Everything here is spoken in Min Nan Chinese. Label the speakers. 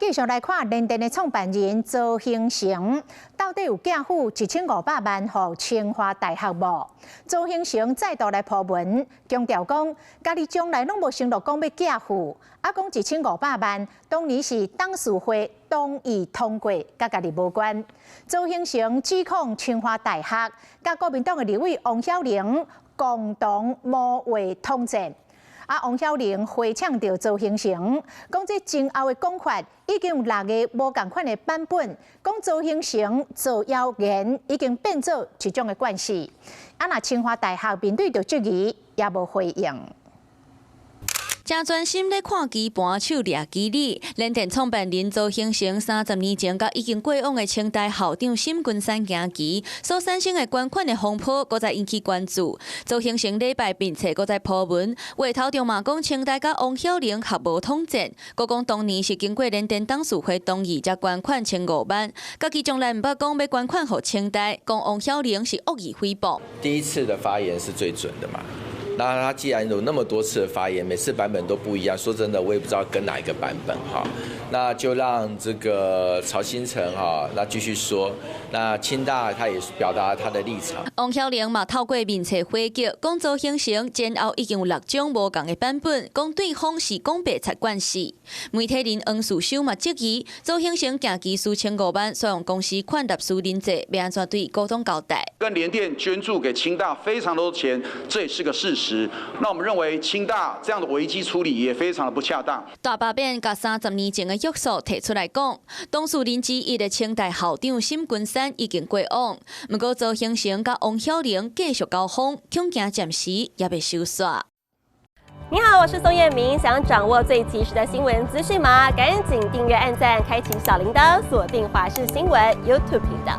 Speaker 1: 繼續來看聯電的創辦人曹興誠，到底有寄付1500萬予清華大學無？曹興誠再度來鋪文，強調講，家己從來攏無承諾講欲寄付，啊講1500萬，當年是董事會同意通過，佮家己無關。曹興誠指控清華大學佮國民黨的立委王曉玲共同謀劃統戰。啊，王曉玲回嗆著曹興誠，講這前後的講法已經有六个無仝款的版本，講曹興誠造謠言已經變做一種的慣勢。啊，若清華大學面對著質疑，也無回應。
Speaker 2: 誠專心咧看棋盤，手掠棋子。聯電創辦人曹興誠30年前佮已經過往的清大校長沈君山行棋，所產生的捐款的風波，閣再引起關注。曹興誠禮拜面冊閣再鋪文，話頭中嘛講清大佮王曉玲合謀統戰，閣講當年是經過聯電董事會同意才捐款千五萬，家己從來毋捌講欲捐款予清大，講王曉玲是惡意誹謗。
Speaker 3: 第一次的發言是最準的嘛？那他既然有那麼多次的發言，每次版本都不一樣，說真的，我也不知道跟哪一個版本哈。那就讓這個曹興誠哈，那繼續說。那清大他也是表達他的立場。
Speaker 2: 王曉玲嘛透過面冊回擊，講曹興誠前後已經有六種無仝的版本，講對方是講白賊關係。媒體人黃樹修嘛質疑，曹興誠行棋輸千五萬，煞用公司款納私人債，欲按怎對股東交代？
Speaker 4: 跟聯電捐助給清大非常多錢，這也是個事實。那我們認為清大這樣的危機處理也非常的不恰當。
Speaker 2: 大罷免共30年前的約束提出來講，當事人之一的清大校長沈君山已經過往，毋過曹興誠佮王曉玲繼續交鋒，恐驚暫時猶未收煞。
Speaker 5: 你好，我是宋彥明，想掌握最及時的新聞資訊嗎？趕緊訂閱、按讚、開啟小鈴鐺，鎖定華視新聞 YouTube 頻道。